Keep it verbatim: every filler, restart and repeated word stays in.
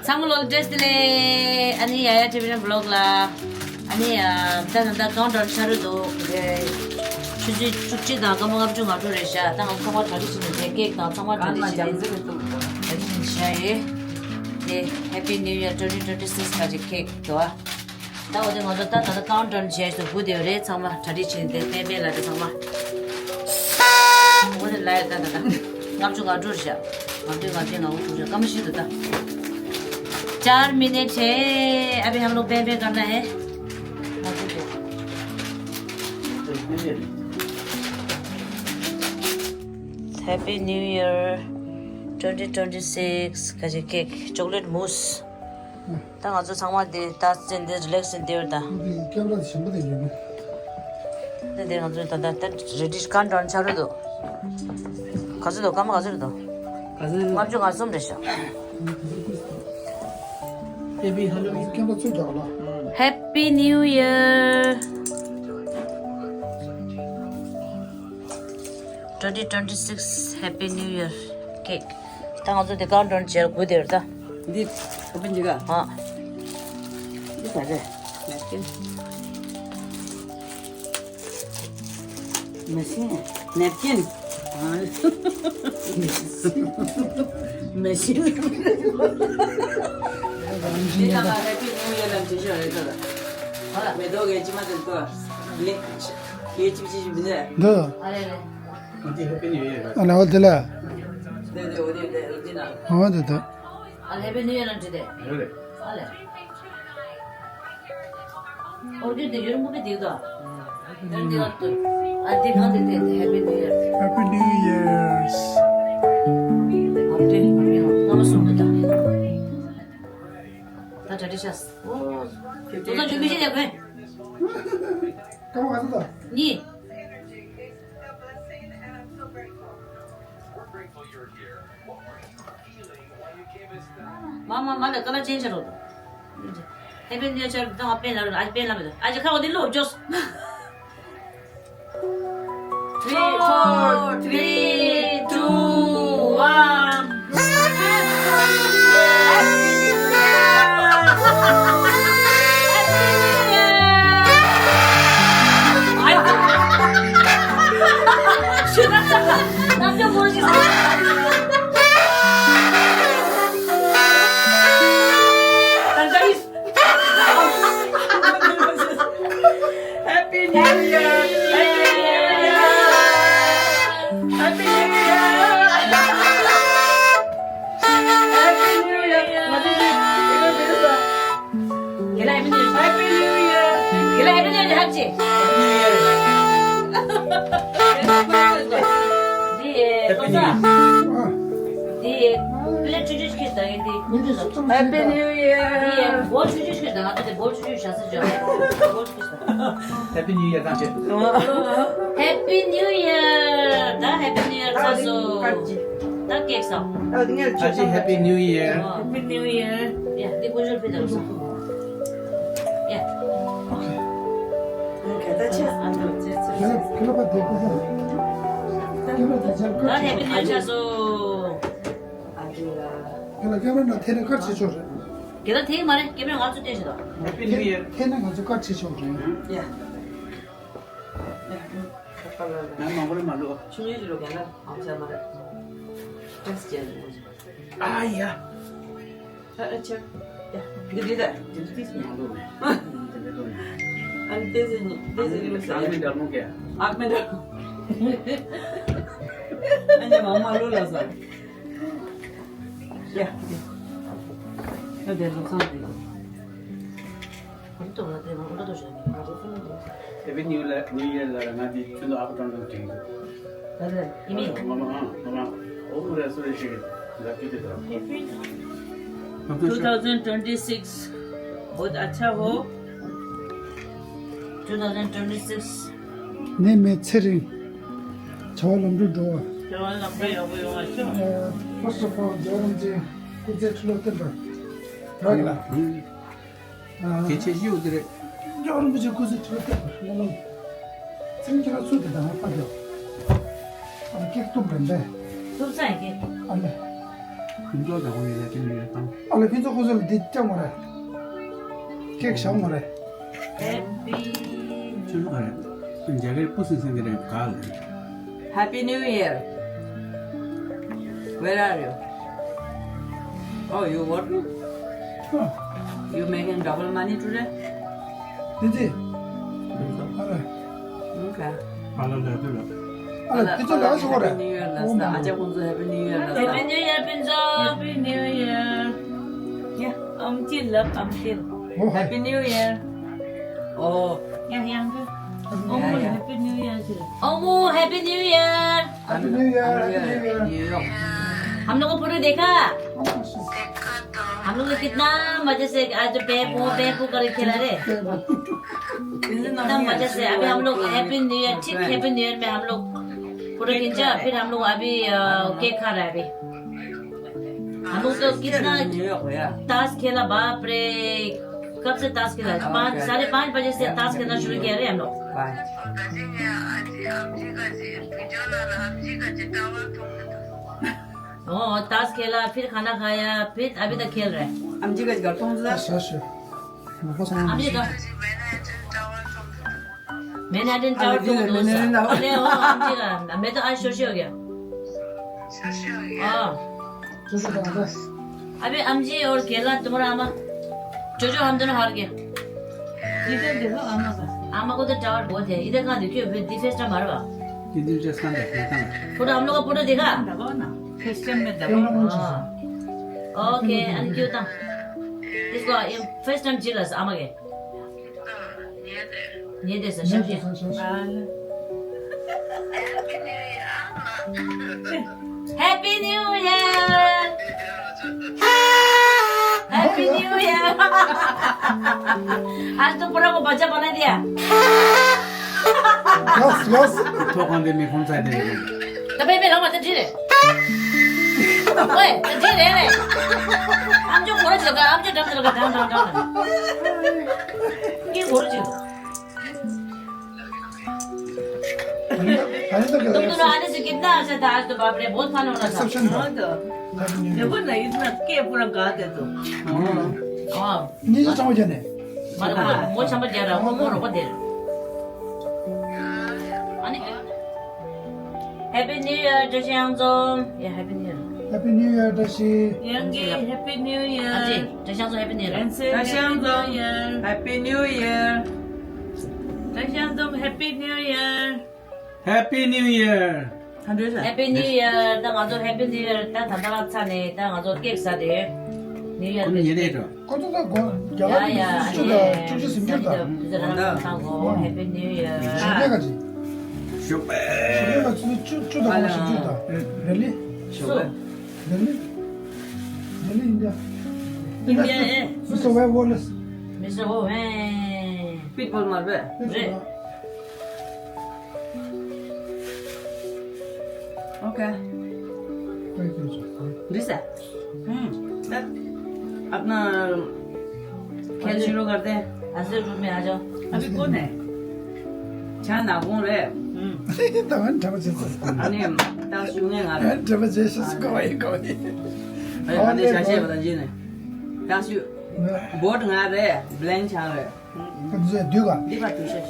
ཚང་མ་ལོ་བཀྲ་ཤིས་བདེ་ལེགས། ཨ་ནི་ཡ་ཡ་ཊི་བི་ཊི་བི་ལོག་ལ། ཨ་ནི་ཡ་ད་ད་ད་ཀའུན་ཊ་ཌའུན་ཆགས་རེད་འདུག་ཆུ་ཚོད་བཅུ་གཅིག་དང་སྐར་མ་ལྔ་བཅུ་ང་དྲུག་རེད་ཤག་ད་ང་ཚང་མ་གྲ་སྒྲིག་བྱས་ནས་དེ་ཀེག་དང་ཚང་མ་གྲ་སྒྲིག་བྱས་ནས་གྲ་སྒྲིག་བྱས་ནས་བཞག་ཡོད། དེ་Happy New Year twenty twenty-six ག་ཅིག་ཀེག་འདུག་ཨ། ད་འོ་དེ་ང་ཚོ་ད་ད་ད་ཀའུན་ཊ་ཌའུན་བྱས་སུ་སྒུག་བསྡད་ཡོད་རེད། ཚང་མ་གྲ་སྒྲིག་བྱས་ནས་དེ་པེ་པེ་ལ་དེ་ཚང་མ། འོ་དེ་ལ་ཡོད་ད་ད་ད། ལྔ་བཅུ་ང་དྲུག་རེད་ཤག་ང་བདུན་ང་བདུན་ང་དྲུག་རེད། སྐར་མ་བཞི་འདུག་ད། चार मिनट है, अभी हम लोग पें पें करना है। Happy New Year twenty twenty-six ག་ཅིག་ཀེག་ཅོག་ལེཊ་མུ་སི། ད་ང་ཚོ་ཚང་མ་འདི་ད་ཙེ་འདི་རི་ལེག་སི་འདི་བར་ད། འདི་ཀེམ་ར་ཆེན་པོ་དེ་ཡིན་ནི། འདི་འདི་ང་ཚོ་ད་ད་ད་རེ་ཌི་ཀའུན་ཊ་ཌའུན་ཆགས་རེད་འདུག་ག་ཚོད་འདུག་སྐར་མ་ག་ཚོད་རེད་འདུག་ག་ཚོད་རེད། ལྔ་བཅུ་ང་གསུམ་རེད་ཤག Happy Halloween. ཀེམ་ར་ཚོད་རྒྱག་ལ། Happy New Year twenty twenty-six, Happy New Year cake. ད་ང་ཚོ་འདི་ཀའུན་ཊ་ཌའུན་བྱས་སྒུག་བསྡད་ཡོད་ད། འདི་ཨོ་པན་བྱེད་ག་ཨ། འདི་ག་རེ། ནེབ་ཀིན། མེ་ཤིན། ནེབ་ཀིན། ཨ། མེ་ཤིན། འདི་ད་ང་ཧེ་པི་ནིའུ་ཡར་ལ་འབྲི་ཤོག་རེད་ད། ཨ་ལ་མེ་ཏོག་གི་ཅི་མ་དེ་ཏོ། ལེ། ཡེ་ཅི་ཅི་ཅི་མི་ཟེར། འདི། ཨ་ལེ་ལེ། འདི་ཧེ་པི་ནིའུ་ཡར་རེད། ཨ་ལ་འོ་དེ་ལ། འདི་འདི་འོ་དེ་འདི་འདི་ན། འོ་དེ་དེ། ཨ་ལ་ཧེ་པི་ནིའུ་ཡར་ལ་འབྲི་དེ། རེད་རེད། ཨ་ལེ། ཨོ་དེ་དེ་ཡོད་མུ་གེ་དེ་དོ། དེ་འདི་ལ་དུ། ཨ་དེ་གང་དེ་དེ་ཧེ་པི་ནིའུ་ཡར། Happy New Year's. ཨ་དེ་ང་མི་ང་མ་སོང་དེ་དང་། ད་གྲ་སྒྲིག་བྱས། ཨོ། དེ་ཚོ་ཇུ་མི་ཤེས་ཡ་གོ། ཀ་མ་ག་ཚོད་དང་། གཉིས། མ་མ་མ་ལ་ཀ་ལ་ཅན་ཆ་རོ། ཧེ་པི་ནིའུ་ཡར་ཆར་དང་ཨ་པེན་ལ་རོ། ཨ་པེན་ལ་མེད། ཨ་ཅི་ཁ་འོ་དེ་ལོ་ཇོས། Three, four, three, two, one. Happy New Year! Happy New Year! Happy New Year! Happy New Year! Happy New Year! Happy New Year! Happy New Year! Happy New Year! Happy New Year! འདི་ཡི་ཕི་ལེ་ཆུང་ཆུང་ཞིག་ད་ཡིན་ཏེ། Happy New Year! འདི་ཡི་སྦོལ་ཆུང་ཆུང་ཞིག་ད་ང་ཚོ་དེ་སྦོལ་ཆུང་ཆུང་བཞག་ས་ཅོ། སྦོལ་ཆུང་ཆུང་ཞིག་ད། Happy New Year ད་ཅེ། Happy New Year! ད་Happy New Year ཚ་སོ། ད་ཀེག་ས། ད་ང་ཅེ་Happy New Year! Happy New Year! ཡ་འདི་ཀུ་ཤུར་ཕི་ད་རུ་སོང་། ཡ། ཁྱེད་ལ་ཁྱེད་ལ་པ་དེ་ཀུ་ཤུར། ཁྱེད་ལ་དེ་ཆར་ད་Happy New Year ཚ་སོ། ཁྱེད་ལ་ཀེམ་ར་ནང་ཐེ་ནས་ཁར་ཆེ་ཆོག་རེད། ཁྱེད་ལ་ཐེ་མ་རེད། ཀེམ་ར་ང་ཚོ་ཐེ་ཆེ་ད། Happy New Year! ཐེ་ནས་ང་ཚོ་ཁར་ཆེ་ཆོག་རེད། ཡ། ང་མང་པོ་རེད་མ་འགྲོ། ཆུང་ཆུང་ཞིག་ལོ་རྒན་ལ་ཨམ་ཆ་མ་རེད། ཏེས་ཅན་ཨ་ཡ། ཨ་ཨ་ཆ། ཡ། འདི་འདི་ད། འདི་འདི་མང་འགྲོ་མེད། འདི་འདི་འགྲོ་མེད། ཨ་ནི་ཏེས་ནི་ཏེས་ནི་ལུགས་ཟེར། ཨག་མེ་འདྲ་མོ་གེ། ཨག་མེ་འདྲ། ཨ་ནི་མ་མ་ལོ་ལ་ཟ། ཡ། ཨ་དེ་ལོ་ཚང་དེ། Happy New Year ལ་ང་འདི་ཚུན་དུ་ཨ་ཁུ་ཀྲང་ཀྲང་དྲན་འདུག་ད་ལྟ་ཡིན་མིན། ང་མ་ཨ་ང་མ་ཨོ་ཁུ་རེ་སུ་རེ་ཞིག་ལ་ཀི་དེ་དང་། Two thousand twenty-six बहुत अच्छा हो। Two thousand twenty-six ནས་མེད་ཚེ་རིང་། བྱ་བ་ལམ་འགྲོ་འགྲོ་བ། བྱ་བ་ལམ་འགྲོ་ཡག་པོ་ཡོང་བ་ཤོག First of all རྒྱལ་བ་རིན་པོ་ཆེ་སྐུ་ཚེ་ཁྲི་ལོ་བརྟན་པར། རག་ལ། གལ་ཆེ་ཤོས་དེ་རེད། རྒྱལ་བ་རིན་པོ་ཆེ་སྐུ་ཚེ་ཁྲི་ལོ་བརྟན་པར་སྨོན་ལམ། ཚིག་ཁྱེད་རང་ཚུལ་དེ་དང་ཕ་རྒྱག་ཨ་ཀེག་གཏུབ་རན་པས། གཏུབ་ཚར་ཀེག་ཨ་ལེ། ཕུན་ཚོགས་དང་ཁོང་གཉིས་ལ་ཁྱེད་གཉིས་ལ་བཏང་། ཨ་ལས་ཕུན་ཚོགས་ཁོ་ཚོ་ལ་འདི་སྐྱབས་མ་རེད། ཀེག་བཞག་མ་རེད། Happy། ཆུ་ཚོད་ག་རེད། རྒྱ་གར་སྤུ་སིང་སིང་གི་རེད་ག་ལ། Happy New Year. Where are you? Oh, you working? Huh. You making double money today? Did you? ཨ་ལས། Okay. ཨ་ལ་ལ་དུ་ལ། ཨ་ལ་ཕུན་ཚོགས་ལ་ཞུ་གོ་རེད། Happy New Year ལ་ས། ཨ་ཅག་ཁོང་ཚོ་Happy New Year ལ་ས། Happy New Year ཕུན་ཚོགས། Happy New Year. Yeah, ཨམ་ཅི་ལབ་ཨམ་ཅི། Oh, hi. Happy New Year. Oh. Yeah, yeah. ཨོ་མོ། Yeah, yeah. Happy New Year ཟེར། ཨོ་མོ། Happy New Year. Happy New Year, Happy New Year. New Year. हम लोग को फोटो देखा? हम लोग को कितना मजे से आज पेपू पेपू करके खेला रे। कितना मजे से। अभी हम लोग Happy New Year, ठीक Happy New Year में हम लोग फोटो खींचा, फिर हम लोग अभी, अ, केक खा रहे हैं अभी। हम लोग तो कितना ताश खेला, बाप रे, कब से ताश खेला? पाँच, साढ़े पाँच बजे से ताश खेलना शुरू किया रे हम लोग। ओ, ताश खेला, फिर खाना खाया, फिर अभी तक खेल रहे हैं। अभी तो मैंने आज टावर तोड़ दो। अरे, ओ, आमची का, मैं तो आज शोर हो गया। हाँ। अभी अम्म जी और केला तुम्हारा आमा, जो जो हम दोनों हार गए। इधर देखो आमा का। आमा को तो टावर बहुत है। इधर कहाँ देखियो? फिर दी फेस्टा मारवा। किंतु जस्ट कांदा, कांदा। फोटो, हम लोग का फोटो देखा? दबाओ ना। फेस्टा में दबाओ। हाँ। ओके, and क्यों था? इसको ये फर्स्ट टाइम चिल्लास आमा के। ཉེ་དེ་སོ་ཤམ་ཤེ། Happy New Year. Happy New Year. आज तो पूरा को बच्चा बना दिया। Yes, yes. तो कौन दे मी फोन साइड दे। तबे में लगा तो ठीक है। ओए, तो ठीक है रे। हम जो बोले चलो, हम जो डम चलो, डम, डम, डम। ये बोले चलो। तुम दोनों आने से कितना अच्छा था, आज तो बाप रे, बहुत फन होना था। हाँ तो। देखो ना, इतना के पूरा गा दे तो। हाँ। ཉིན་ཞིག་གྲོངས་བྱས་ནས། མ་རེད། ངོ་ཆམ་པ་རྒྱག་ར་ངོ་ངོ་རོགས་པ་དེར། ཨ་ནི། Happy New Year བཀྲ་ཤིས་གཡང་འཛོམས། ཡ། Happy New Year། Happy New Year བཀྲ་ཤིས། ཡང་གི་Happy New Year། ཨ་ཅེ། བཀྲ་ཤིས་གཡང་འཛོམས། Happy New Year། བཀྲ་ཤིས་གཡང་འཛོམས། Happy New Year། བཀྲ་ཤིས་གཡང་འཛོམས། Happy New Year། Happy New Year། Happy New Year། ད་ང་ཚོ་Happy New Year། ད་ད་ལྟ་ལ་ཚར་ནས་ད་ང་ཚོ་ཀེག་ཟ་དེ། New Year། ཁོ་ནི་ཉེ་རེད་འགྲོ། ཁོ་ཚོ་ད་གོ་རྒྱ་ཡ་ལ་ཡ། བཅུ་དང་བཅུ་བཞི་ཟིན་གྱི་རེད་ད། ད་ད་ད་གོ་Happy New Year། ཞིག་ལས་ག་ཅི། ཞིག་ལས་ག་ཅི་བཅུ་བཅུ་དང་གོ་བཞི་བཅུ་དང་རེ་ལི། སུ། རེ་ལི། རེ་ལི་ཨིན་ཌི་ཡ། ཨིན་ཌི་ཡ་ཨེ། Mister Webb Wallace། Mister Webb། Pitbull མ་རེད། རེད། Okay. འདི་ཟེར། हम्म। अब ना खेल शुरू करते हैं। ऐसे रूम में आ जाओ। अभी कौन है? छान ना कौन रे? हम्म। ད་ང་འདྲ་པོ་བྱེད་ཚོད། ཨ་ནི་ད་ཞུ་ངེས་ང་ད་ང་འདྲ་པོ་བྱེད་ཤེས་སུ་གོ་ཡི་གོ་ནི། ཨ་ནི་ད་ཞུ་ངེས་ང་རེད། བྷོཊ་ང་རེད། བྷེ་ལེང་ཆང་རེད། ཨ་ནི་བསྡུས་ག་འདི་པར་འདུག་ཤེས།